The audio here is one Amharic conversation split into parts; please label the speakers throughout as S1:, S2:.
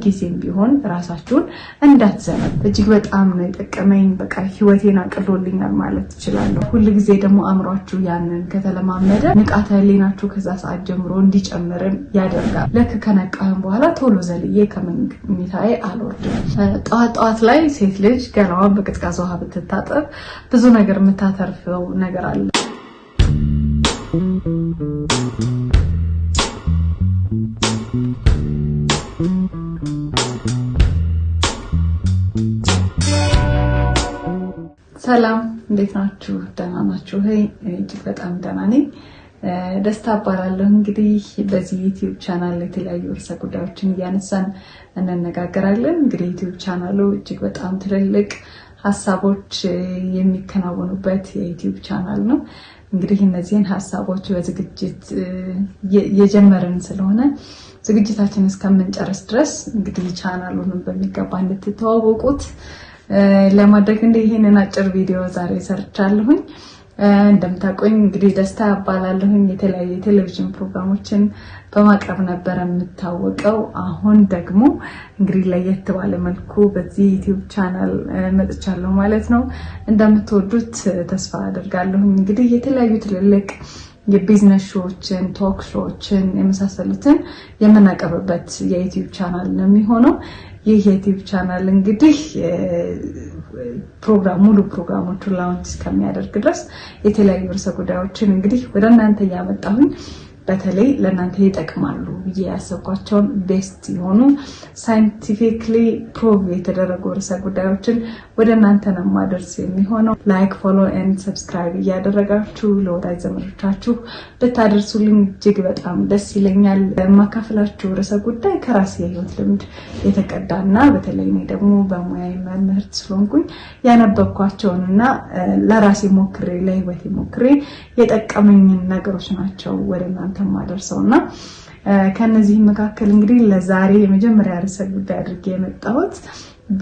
S1: ጊዜም ቢሆን ራሳችሁን እንዳትዘነጉ። እጅግ በጣም ነው የጠቀመኝ። በቃ ህይወቴን አቅሎልኛል ማለት እችላለሁ። ሁል ጊዜ ደግሞ አእምሯችሁ ያንን ከተለማመደ ንቃተ ህሊናችሁ ከዛ ሰዓት ጀምሮ እንዲጨምርም ያደርጋል። ልክ ከነቃህም በኋላ ቶሎ ዘልዬ ከመኝታዬ አልወርድም። ጠዋት ጠዋት ላይ ሴት ልጅ ገላዋን በቀዝቃዛ ውሃ ብትታጠብ ብዙ ነገር የምታተርፈው ነገር አለ። ሰላም፣ እንዴት ናችሁ? ደህና ናችሁ? እጅግ በጣም ደህና ነኝ። ደስታ እባላለሁ። እንግዲህ በዚህ YouTube channel የተለያዩ ርዕሰ ጉዳዮችን እያነሳን እንነጋገራለን። እንግዲህ YouTube channel ኡ እጅግ በጣም ትልልቅ ሀሳቦች የሚከናወኑበት የ YouTube channel ነው። እንግዲህ እነዚህን ሀሳቦች በዝግጅት የጀመርን ስለሆነ ዝግጅታችን እስከምንጨርስ ድረስ እንግዲህ ቻናሉንም በሚገባ እንድትተዋወቁት ለማድረግ እንዲህ ይህንን አጭር ቪዲዮ ዛሬ ሰርቻለሁኝ። እንደምታውቁኝ እንግዲህ ደስታ እባላለሁኝ። የተለያዩ የቴሌቪዥን ፕሮግራሞችን በማቅረብ ነበር የምታወቀው። አሁን ደግሞ እንግዲህ ለየት ባለ መልኩ በዚህ YouTube channel መጥቻለሁ ማለት ነው። እንደምትወዱት ተስፋ አደርጋለሁኝ። እንግዲህ የተለያዩ ትልልቅ የ business show ዎችን፣ talk show ዎችን የመሳሰሉትን የምናቀርብበት የ YouTube channel ነው የሚሆነው። ይህ የ YouTube channel እንግዲህ ፕሮግራም ሙሉ ፕሮግራሞቹን launch እስከሚያደርግ ድረስ የተለያዩ ርዕሰ ጉዳዮችን እንግዲህ ወደ እናንተ እያመጣሁኝ በተለይ ለእናንተ ይጠቅማሉ ብዬ ያሰብኳቸውን best የሆኑ scientifically prove የተደረጉ ርዕሰ ጉዳዮችን ወደ እናንተ ነው ማደርስ የሚሆነው። Like፣ follow and subscribe እያደረጋችሁ ለወዳጅ ዘመዶቻችሁ ብታደርሱልኝ እጅግ በጣም ደስ ይለኛል። የማካፍላችሁ ርዕሰ ጉዳይ ከራሴ የህይወት ልምድ የተቀዳና በተለይ እኔ ደግሞ በሙያ መምህርት ስለሆንኩኝ ያነበብኳቸውንና ለራሴ ሞክሬ ለህይወቴ ሞክሬ የጠቀመኝን ነገሮች ናቸው ወደ እናንተ ማደርሰው። እና ከነዚህም መካከል እንግዲህ ለዛሬ የመጀመሪያ ርዕሰ ጉዳይ አድርጌ የመጣሁት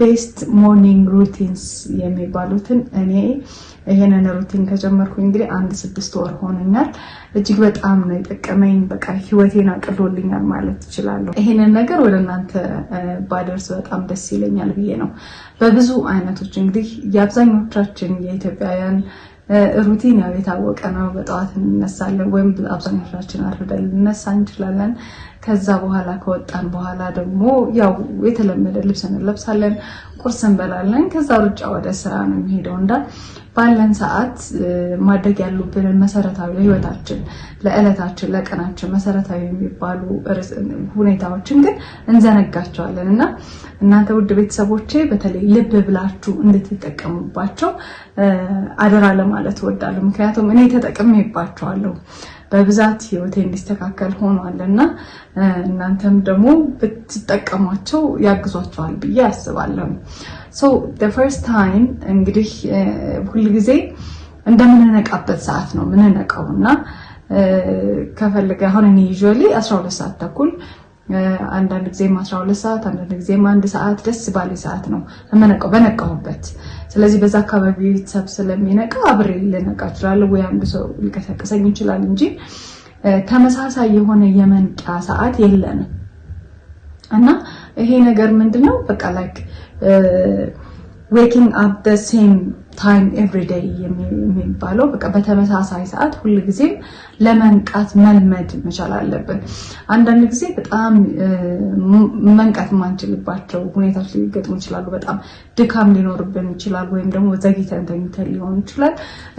S1: best morning routines የሚባሉትን። እኔ ይሄንን routine ከጀመርኩኝ እንግዲህ አንድ 6 ወር ሆኖኛል። እጅግ በጣም ነው የጠቀመኝ። በቃ ህይወቴን አቅሎልኛል ማለት እችላለሁ። ይሄንን ነገር ወደ እናንተ ባደርስ በጣም ደስ ይለኛል ብዬ ነው። በብዙ አይነቶች እንግዲህ የአብዛኞቻችን የኢትዮጵያውያን routine ያው የታወቀ ነው። በጠዋት እንነሳለን ወይም አብዛኞቻችን አርፍደን ልንነሳ እንችላለን። ከዛ በኋላ ከወጣን በኋላ ደግሞ ያው የተለመደ ልብስ እንለብሳለን፣ ቁርስ እንበላለን። ከዛ ሩጫ ወደ ስራ ነው የሚሄደው። እንዳል ባለን ሰዓት ማድረግ ያሉብንን መሰረታዊ ለህይወታችን፣ ለዕለታችን፣ ለቀናችን መሰረታዊ የሚባሉ ሁኔታዎችን ግን እንዘነጋቸዋለን። እና እናንተ ውድ ቤተሰቦቼ በተለይ ልብ ብላችሁ እንድትጠቀሙባቸው አደራ ለማለት እወዳለሁ። ምክንያቱም እኔ ተጠቅሜባቸዋለሁ፣ በብዛት ህይወቴ እንዲስተካከል ሆኗል እና እናንተም ደግሞ ብትጠቀሟቸው ያግዟቸዋል ብዬ አስባለሁ። So first time እንግዲህ ሁልጊዜ እንደምንነቃበት ሰዓት ነው ምንነቃው። እና ከፈለገ አሁን እኔ usually 12 ሰዓት ተኩል፣ አንዳንድ ጊዜም 12 ሰዓት፣ አንዳንድ ጊዜም 1 ሰዓት፣ ደስ ባለ ሰዓት ነው የምነቃው በነቃሁበት። ስለዚህ በዛ አካባቢ ቤተሰብ ስለሚነቃ አብሬ ልነቃ እችላለሁ ወይ አንዱ ሰው ሊቀሰቅሰኝ ይችላል እንጂ ተመሳሳይ የሆነ የመንቂያ ሰዓት የለንም። እና ይሄ ነገር ምንድነው፣ በቃ like waking up the same time every day የሚባለው፣ በቃ በተመሳሳይ ሰዓት ሁልጊዜም ለመንቃት መልመድ መቻል አለብን። አንዳንድ ጊዜ በጣም መንቃት የማንችልባቸው ሁኔታዎች ሊገጥሙ ይችላሉ። በጣም ድካም ሊኖርብን ይችላል፣ ወይም ደግሞ ዘግይተን ተኝተን ሊሆን ይችላል።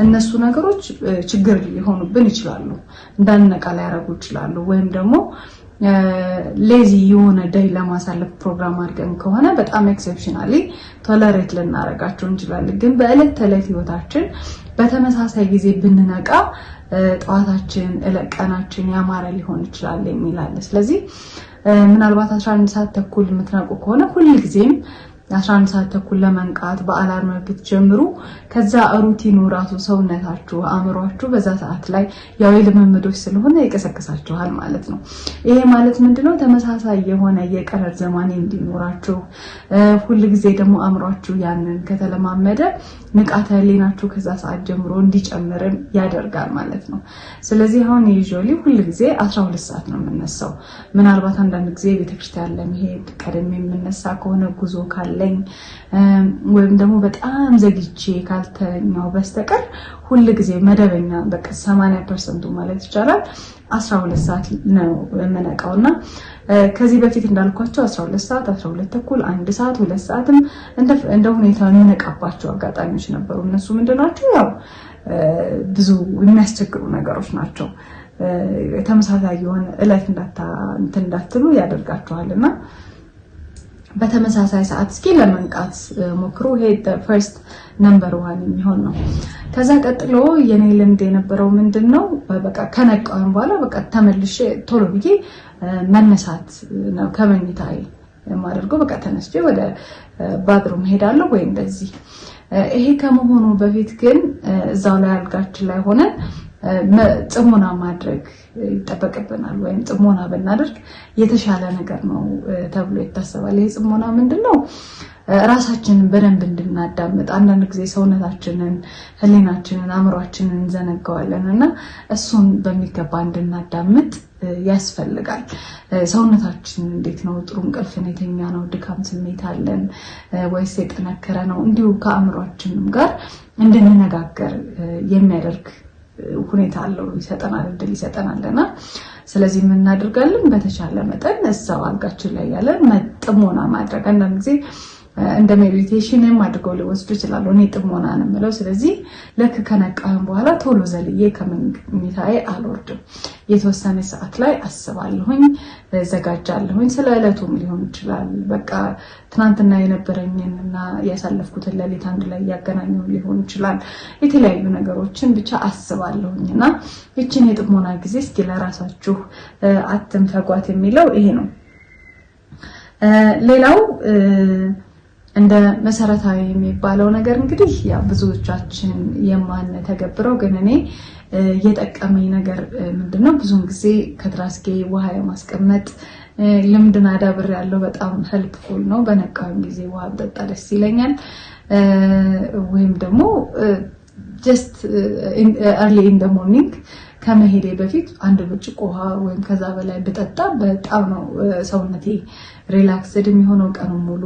S1: እነሱ ነገሮች ችግር ሊሆኑብን ይችላሉ፣ እንዳንነቃ ሊያደርጉ ይችላሉ። ወይም ደግሞ lazy የሆነ day ለማሳለፍ ፕሮግራም አድርገን ከሆነ በጣም exceptionally tolerate ልናደርጋቸው እንችላለን። ግን በዕለት ተዕለት ህይወታችን በተመሳሳይ ጊዜ ብንነቃ ጠዋታችን፣ ቀናችን ያማረ ሊሆን ይችላል የሚል አለ። ስለዚህ ምናልባት 11 ሰዓት ተኩል የምትነቁ ከሆነ ሁልጊዜም 11 ሰዓት ተኩል ለመንቃት በ alarm ብትጀምሩ ከዛ routine ኑ ራሱ ሰውነታችሁ፣ አእምሯችሁ በዛ ሰዓት ላይ ያው የልምምዶች ስለሆነ ይቀሰቅሳችኋል ማለት ነው። ይሄ ማለት ምንድነው? ተመሳሳይ የሆነ የቀን ርዝማኔ እንዲኖራችሁ፣ ሁል ጊዜ ደግሞ አእምሯችሁ ያንን ከተለማመደ ንቃተ ህሊናችሁ ከዛ ሰዓት ጀምሮ እንዲጨምርም ያደርጋል ማለት ነው። ስለዚህ አሁን usually ሁል ጊዜ 12 ሰዓት ነው የምነሳው። ምናልባት አንዳንድ ጊዜ ቤተክርስቲያን ለመሄድ ቀደም የምነሳ ከሆነ፣ ጉዞ ካለኝ ወይም ደግሞ በጣም ዘግይቼ ካልተኛው በስተቀር ሁል ጊዜ መደበኛ በቃ 80% ኡ ማለት ይቻላል 12 ሰዓት ነው የምነቃው። እና ከዚህ በፊት እንዳልኳቸው 12 ሰዓት፣ 12 ተኩል፣ 1 ሰዓት፣ 2 ሰዓትም እንደ ሁኔታው የምነቃባቸው አጋጣሚዎች ነበሩ። እነሱ ምንድን ናቸው? ያው ብዙ የሚያስቸግሩ ነገሮች ናቸው። ተመሳሳይ የሆነ እለት እንትን እንዳትሉ ያደርጋችኋል። እና በተመሳሳይ ሰዓት እስኪ ለመንቃት ሞክሩ። ይሄ first number one የሚሆን ነው። ከዛ ቀጥሎ የኔ ልምድ የነበረው ምንድን ነው? በቃ ከነቃሁኝ በኋላ በቃ ተመልሼ ቶሎ ብዬ መነሳት ነው ከመኝታዬ የማደርገው። በቃ ተነስቼ ወደ bathroom ሄዳለሁ ወይ እንደዚህ። ይሄ ከመሆኑ በፊት ግን እዛው ላይ አልጋችን ላይ ሆነን ጥሞና ማድረግ ይጠበቅብናል። ወይም ጥሞና ብናደርግ የተሻለ ነገር ነው ተብሎ ይታሰባል። ይሄ ጥሞና ምንድን ነው? ራሳችንን በደንብ እንድናዳምጥ። አንዳንድ ጊዜ ሰውነታችንን፣ ህሊናችንን፣ አእምሯችንን እንዘነጋዋለን እና እሱን በሚገባ እንድናዳምጥ ያስፈልጋል። ሰውነታችን እንዴት ነው? ጥሩ እንቅልፍን የተኛ ነው? ድካም ስሜት አለን ወይስ የጠነከረ ነው? እንዲሁ ከአእምሯችንም ጋር እንድንነጋገር የሚያደርግ ሁኔታ አለው፣ ይሰጠናል፣ እድል ይሰጠናል። እና ስለዚህ ምን እናደርጋለን? በተቻለ መጠን እዛው አልጋችን ላይ ያለን ጥሞና ማድረግ፣ አንዳንድ ጊዜ እንደ meditation ም አድርገው ሊወስዱ ይችላሉ። እኔ ጥሞና ነው የምለው። ስለዚህ ልክ ከነቃሁኝ በኋላ ቶሎ ዘልዬ ከመኝታዬ አልወርድም። የተወሰነ ሰዓት ላይ አስባለሁኝ፣ ዘጋጃለሁኝ። ስለ ዕለቱም ሊሆን ይችላል። በቃ ትናንትና የነበረኝን እና ያሳለፍኩትን ሌሊት አንድ ላይ እያገናኘሁ ሊሆን ይችላል። የተለያዩ ነገሮችን ብቻ አስባለሁኝ። እና ይችን የጥሞና ጊዜ እስኪ ለራሳችሁ አትንፈጓት የሚለው ይሄ ነው። ሌላው እንደ መሰረታዊ የሚባለው ነገር እንግዲህ ያው ብዙዎቻችን የማንተገብረው ግን እኔ የጠቀመኝ ነገር ምንድነው? ብዙውን ጊዜ ከትራስጌ ውሃ የማስቀመጥ ልምድን አዳብሬያለሁ። በጣም helpful ነው። በነቃሁኝ ጊዜ ውሃ ብጠጣ ደስ ይለኛል። ወይም ደግሞ just early in the morning ከመሄዴ በፊት አንድ ብርጭቆ ውሃ ወይም ከዛ በላይ ብጠጣ በጣም ነው ሰውነቴ relaxed የሚሆነው። ቀኑን ሙሉ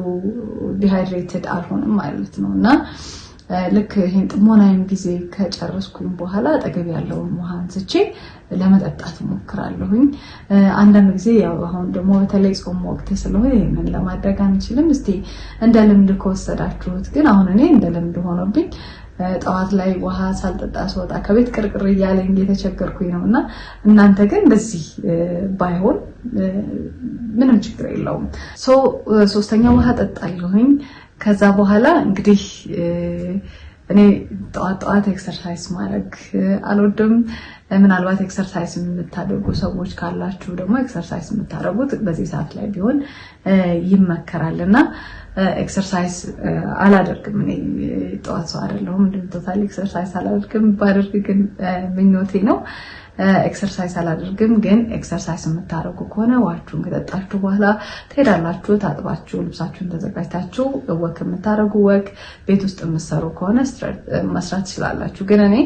S1: dehydrated አልሆንም ማለት ነው። እና ልክ ይሄን ጥሞናዬን ጊዜ ከጨረስኩኝ በኋላ አጠገብ ያለውን ውሃ አንስቼ ለመጠጣት እሞክራለሁኝ። አንዳንድ ጊዜ ያው አሁን ደግሞ በተለይ ጾም ወቅት ስለሆነ ይሄንን ለማድረግ አንችልም። እስቲ እንደ ልምድ ከወሰዳችሁት ግን፣ አሁን እኔ እንደ ልምድ ሆኖብኝ ጠዋት ላይ ውሃ ሳልጠጣ ስወጣ ከቤት ቅርቅር እያለኝ እየተቸገርኩኝ ነው። እና እናንተ ግን እንደዚህ ባይሆን ምንም ችግር የለውም። So ሶስተኛ ውሃ ጠጣለሁኝ። ከዛ በኋላ እንግዲህ እኔ ጠዋት ጠዋት exercise ማድረግ አልወድም። ምናልባት exercise የምታደርጉ ሰዎች ካላችሁ ደግሞ exercise የምታደርጉት በዚህ ሰዓት ላይ ቢሆን ይመከራል። እና exercise አላደርግም። እኔ ጠዋት ሰው አይደለሁም። Total exercise አላደርግም። ባደርግ ግን ምኞቴ ነው። Exercise አላደርግም። ግን exercise የምታደርጉ ከሆነ ውሃችሁን ከጠጣችሁ በኋላ ትሄዳላችሁ። ታጥባችሁ ልብሳችሁን ተዘጋጅታችሁ walk የምታደርጉ walk፣ ቤት ውስጥ የምትሰሩ ከሆነ መስራት ትችላላችሁ። ግን እኔ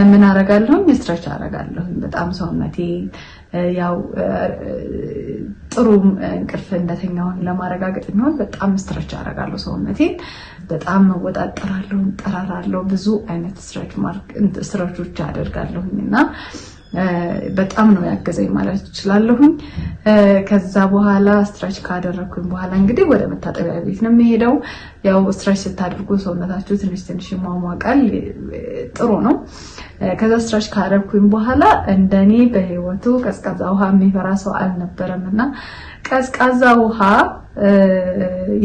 S1: ምን አደርጋለሁኝ? Stretch አደርጋለሁኝ። በጣም ሰውነቴ ያው ጥሩ እንቅልፍ እንደተኛውን ለማረጋገጥ የሚሆን በጣም stretch አደርጋለሁ። ሰውነቴን በጣም መወጣጠራለሁ፣ እንጠራራለሁ። ብዙ አይነት stretch ኦች አደርጋለሁኝ እና በጣም ነው ያገዘኝ ማለት እችላለሁኝ። ከዛ በኋላ stretch ካደረግኩኝ በኋላ እንግዲህ ወደ መታጠቢያ ቤት ነው የምሄደው። ያው stretch ስታደርጉ ሰውነታችሁ ትንሽ ትንሽ ይሟሟቃል፣ ጥሩ ነው። ከዛ stretch ካደረግኩኝ በኋላ እንደኔ በህይወቱ ቀዝቃዛ ውሃ የሚፈራ ሰው አልነበረም። እና ቀዝቃዛ ውሃ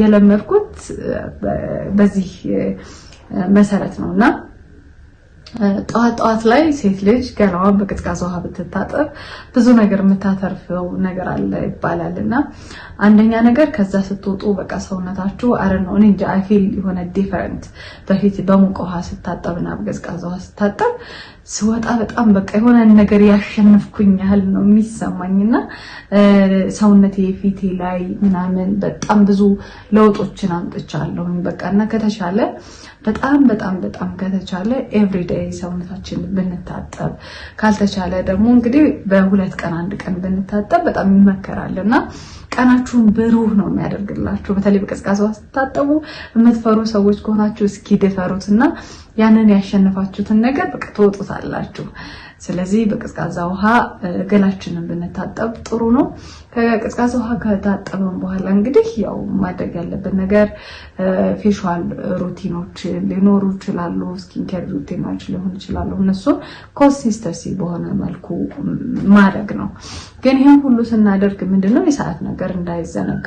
S1: የለመድኩት በዚህ መሰረት ነው። እና ጠዋት ጠዋት ላይ ሴት ልጅ ገላዋን በቀዝቃዛ ውሃ ብትታጠብ ብዙ ነገር የምታተርፈው ነገር አለ ይባላል። እና አንደኛ ነገር ከዛ ስትወጡ በቃ ሰውነታችሁ አረ ነው፣ እኔ እንጃ፣ I feel የሆነ different። በፊት በሙቅ ውሃ ስታጠብና በቀዝቃዛ ውሃ ስታጠብ ስወጣ በጣም በቃ የሆነ ነገር ያሸነፍኩኝ ያህል ነው የሚሰማኝና ሰውነቴ፣ ፊቴ ላይ ምናምን በጣም ብዙ ለውጦችን አምጥቻለሁኝ። በቃ እና ከተቻለ፣ በጣም በጣም በጣም ከተቻለ everyday ሰውነታችን ብንታጠብ፣ ካልተቻለ ደግሞ እንግዲህ በ2 ቀን አንድ ቀን ብንታጠብ በጣም ይመከራል እና ቀናችሁን ብሩህ ነው የሚያደርግላችሁ። በተለይ በቀዝቃዛ ውሃ ስትታጠቡ የምትፈሩ ሰዎች ከሆናችሁ እስኪ ድፈሩት እና ያንን ያሸነፋችሁትን ነገር በቃ ትወጡታላችሁ። ስለዚህ በቀዝቃዛ ውሃ ገላችንን ብንታጠብ ጥሩ ነው። ከቀዝቃዛ ውሃ ከታጠብን በኋላ እንግዲህ ያው ማድረግ ያለብን ነገር facial routine ኦች ሊኖሩ ይችላሉ፣ skin care routine ኦች ሊሆኑ ይችላሉ። እነሱን consistency በሆነ መልኩ ማድረግ ነው። ግን ይህን ሁሉ ስናደርግ ምንድነው የሰዓት ነገር እንዳይዘነጋ።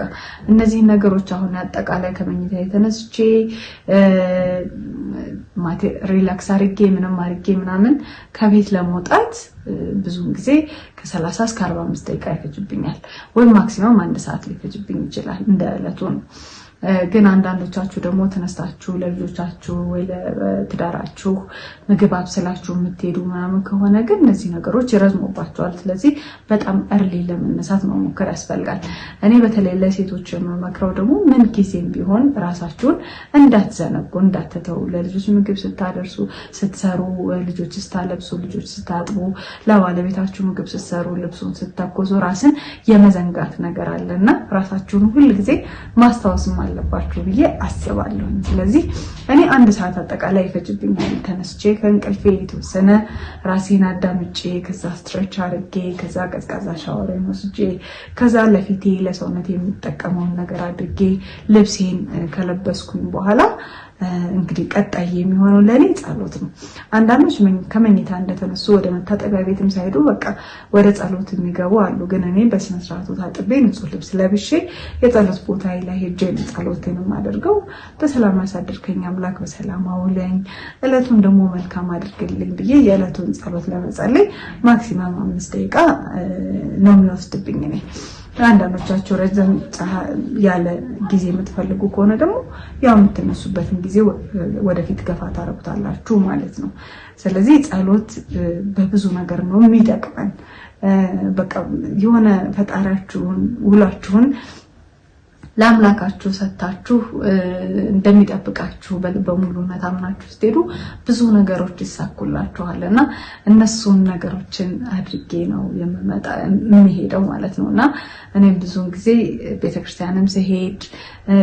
S1: እነዚህን ነገሮች አሁን አጠቃላይ ከመኝታ የተነስቼ relax አርጌ ምንም አርጌ ምናምን ከቤት ለመውጣት ብዙውን ጊዜ ከ30 እስከ 45 ደቂቃ ይፈጅብኛል፣ ወይም maximum አንድ ሰዓት ሊፈጅብኝ ይችላል፣ እንደ ዕለቱ ነው። ግን አንዳንዶቻችሁ ደግሞ ተነስታችሁ ለልጆቻችሁ ወይ ለትዳራችሁ ምግብ አብስላችሁ የምትሄዱ ምናምን ከሆነ ግን እነዚህ ነገሮች ይረዝሙባቸዋል። ስለዚህ በጣም early ለመነሳት መሞከር ያስፈልጋል። እኔ በተለይ ለሴቶች የምመክረው ደግሞ ምን ጊዜም ቢሆን ራሳችሁን እንዳትዘነጉ፣ እንዳትተው። ለልጆች ምግብ ስታደርሱ፣ ስትሰሩ፣ ልጆች ስታለብሱ፣ ልጆች ስታጥቡ፣ ለባለቤታችሁ ምግብ ስትሰሩ፣ ልብሱን ስተኩሱ ራስን የመዘንጋት ነገር አለ እና ራሳችሁን ሁል ጊዜ ማስታወስም አለባችሁ ብዬ አስባለሁ። ስለዚህ እኔ አንድ ሰዓት አጠቃላይ ይፈጅብኛል። ተነስቼ ከእንቅልፌ የተወሰነ ራሴን አዳምጬ፣ ከዛ stretch አድርጌ፣ ከዛ ቀዝቃዛ ሻወር ወስጄ፣ ከዛ ለፊቴ ለሰውነት የምጠቀመውን ነገር አድርጌ ልብሴን ከለበስኩኝ በኋላ እንግዲህ ቀጣይ የሚሆነው ለእኔ ጸሎት ነው። አንዳንዶች ከመኝታ እንደተነሱ ወደ መታጠቢያ ቤትም ሳይሄዱ በቃ ወደ ጸሎት የሚገቡ አሉ። ግን እኔ በስነስርዓቱ ታጥቤ ንጹህ ልብስ ለብሼ የጸሎት ቦታ ላይ ሄጄ ነው ጸሎቴን የማደርገው። በሰላም ያሳድርከኝ አምላክ በሰላም አውለኝ፣ እለቱን ደግሞ መልካም አድርግልኝ ብዬ የዕለቱን ጸሎት ለመጸለይ maximum 5 ደቂቃ ነው የሚወስድብኝ እኔ። አንዳንዶቻችሁ ረዘም ያለ ጊዜ የምትፈልጉ ከሆነ ደግሞ ያው የምትነሱበትን ጊዜ ወደፊት ገፋ ታደርጉታላችሁ ማለት ነው። ስለዚህ ጸሎት በብዙ ነገር ነው የሚጠቅመን። በቃ የሆነ ፈጣሪያችሁን ውሏችሁን ለአምላካችሁ ሰጥታችሁ እንደሚጠብቃችሁ በሙሉነት አምናችሁ ስትሄዱ ብዙ ነገሮች ይሳኩላችኋል እና እነሱን ነገሮችን አድርጌ ነው የምመጣ የምሄደው ማለት ነው። እና እኔም ብዙውን ጊዜ ቤተክርስቲያንም ስሄድ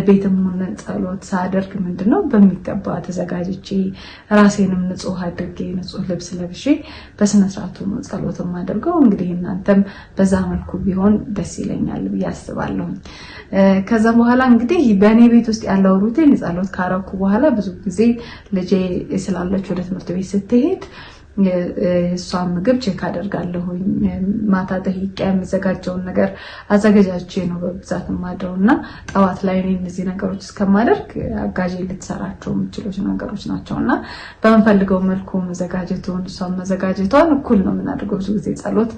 S1: ቤትም ሆነ ጸሎት ሳደርግ ምንድነው በሚገባ ተዘጋጅቼ፣ ራሴንም ንጹህ አድርጌ፣ ንጹህ ልብስ ለብሼ በስነስርዓቱ ነው ጸሎት የማደርገው። እንግዲህ እናንተም በዛ መልኩ ቢሆን ደስ ይለኛል ብዬ አስባለሁኝ። ከዛ በኋላ እንግዲህ በእኔ ቤት ውስጥ ያለው routine ጸሎት ካረኩ በኋላ ብዙ ጊዜ ልጄ ስላለች ወደ ትምህርት ቤት ስትሄድ እሷን ምግብ check አደርጋለሁኝ። ማታ ጠይቄ የምዘጋጀውን ነገር አዘገጃጅቼ ነው በብዛት የማድረው እና ጠዋት ላይ እኔ እነዚህ ነገሮች እስከማደርግ አጋዤ ልትሰራቸው የምችሎች ነገሮች ናቸው እና በምፈልገው መልኩ መዘጋጀቱን እሷን መዘጋጀቷን እኩል ነው የምናደርገው። ብዙ ጊዜ ጸሎት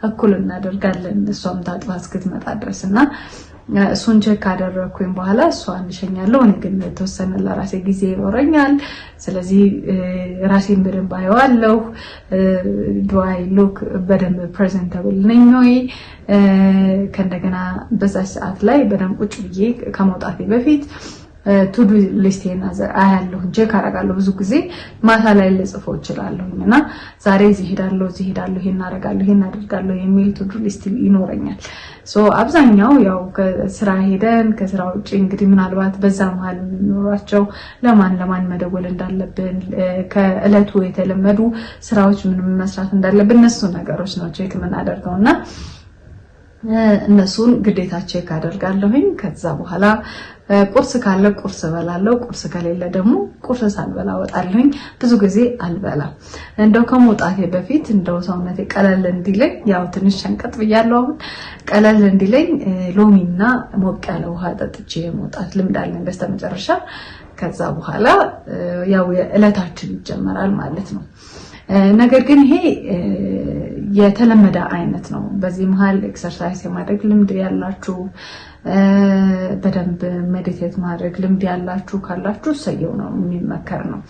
S1: እኩል እናደርጋለን፣ እሷም ታጥባ እስክትመጣ ድረስ። እና እሱን check ካደረግኩኝ በኋላ እሷን እሸኛለሁ። እኔ ግን የተወሰነ ለራሴ ጊዜ ይኖረኛል። ስለዚህ ራሴን በደንብ አየዋለሁ። Do I look በደንብ presentable ነኝ ወይ? ከእንደገና በዛ ሰዓት ላይ በደንብ ቁጭ ብዬ ከመውጣቴ በፊት to-do list ኤን አያለሁ፣ check አደርጋለሁ። ብዙ ጊዜ ማታ ላይ ልጽፈው እችላለሁ እና ዛሬ እዚህ እሄዳለሁ፣ እዚህ እሄዳለሁ፣ ይሄን አደርጋለሁ፣ ይሄን አደርጋለሁ የሚል to-do list ይኖረኛል። So አብዛኛው ያው ከስራ ሄደን ከስራ ውጭ እንግዲህ ምናልባት በዛ መሀል የሚኖራቸው ለማን ለማን መደወል እንዳለብን፣ ከእለቱ የተለመዱ ስራዎች ምን መስራት እንዳለብን እነሱ ነገሮች ነው check የምናደርገው እና እነሱን ግዴታ check አደርጋለሁኝ። ከዛ በኋላ ቁርስ ካለ ቁርስ እበላለሁ። ቁርስ ከሌለ ደግሞ ቁርስ ሳልበላ እወጣለሁኝ። ብዙ ጊዜ አልበላም። እንደው ከመውጣቴ በፊት እንደው ሰውነቴ ቀለል እንዲለኝ፣ ያው ትንሽ ሸንቀጥ ብያለሁ አሁን፣ ቀለል እንዲለኝ ሎሚና ሞቅ ያለ ውሃ ጠጥቼ የመውጣት ልምድ አለኝ በስተመጨረሻ። ከዛ በኋላ ያው እለታችን ይጀመራል ማለት ነው። ነገር ግን ይሄ የተለመደ አይነት ነው። በዚህ መሀል exercise የማድረግ ልምድ ያላችሁ፣ በደንብ meditate ማድረግ ልምድ ያላችሁ ካላችሁ እሰየው ነው፣ የሚመከር ነው።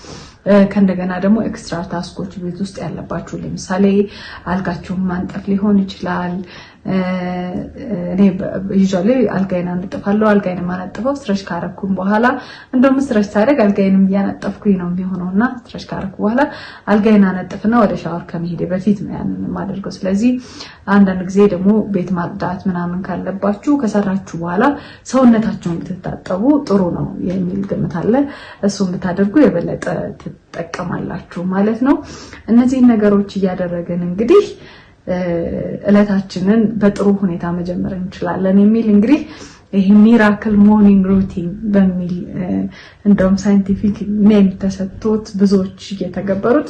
S1: ከእንደገና ደግሞ extra task ኦች ቤት ውስጥ ያለባችሁ፣ ለምሳሌ አልጋችሁን ማንጠፍ ሊሆን ይችላል። እኔ usually አልጋዬን አነጥፋለሁ። አልጋዬን የማነጥፈው stretch ካረኩም በኋላ፣ እንደውም stretch ሳደርግ አልጋዬንም እያነጠፍኩኝ ነው የሚሆነው እና stretch ካረኩ በኋላ አልጋዬን አነጥፍና ወደ ሻወር ከመሄዴ በፊት ነው ያንን የማደርገው። ስለዚህ አንዳንድ ጊዜ ደግሞ ቤት ማጽዳት ምናምን ካለባችሁ ከሰራችሁ በኋላ ሰውነታችሁን ብትታጠቡ ጥሩ ነው የሚል ግምት አለ። እሱን ብታደርጉ የበለጠ ትጠቀማላችሁ ማለት ነው። እነዚህን ነገሮች እያደረግን እንግዲህ እለታችንን በጥሩ ሁኔታ መጀመር እንችላለን የሚል እንግዲህ ይህ miracle morning routine በሚል እንደውም scientific name ተሰጥቶት ብዙዎች እየተገበሩት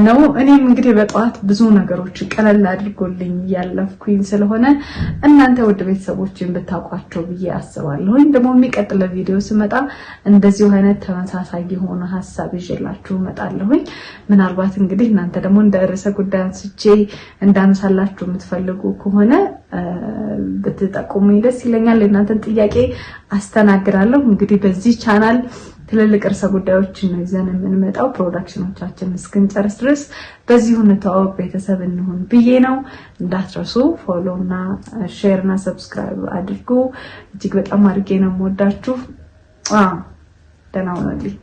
S1: ነው። እኔም እንግዲህ በጠዋት ብዙ ነገሮች ቀለል አድርጎልኝ እያለፍኩኝ ስለሆነ እናንተ ውድ ቤተሰቦችን ብታውቋቸው ብዬ አስባለሁኝ። ደግሞ የሚቀጥለው ቪዲዮ ስመጣ እንደዚሁ አይነት ተመሳሳይ የሆነ ሀሳብ ይዤላችሁ እመጣለሁኝ። ምናልባት እንግዲህ እናንተ ደግሞ እንደ ርዕሰ ጉዳይ አንስቼ እንዳነሳላችሁ የምትፈልጉ ከሆነ ብትጠቁሙኝ ደስ ይለኛል። የእናንተን ጥያቄ አስተናግዳለሁ። እንግዲህ በዚህ ቻናል ትልልቅ ርዕሰ ጉዳዮችን ነው ይዘን የምንመጣው። Production ኦቻችን እስክንጨርስ ድረስ በዚሁ እንተዋወቅ፣ ቤተሰብ እንሁን ብዬ ነው። እንዳትረሱ follow እና share እና subscribe አድርጉ። እጅግ በጣም አድርጌ ነው የምወዳችሁ። ደህና ሁኑልኝ።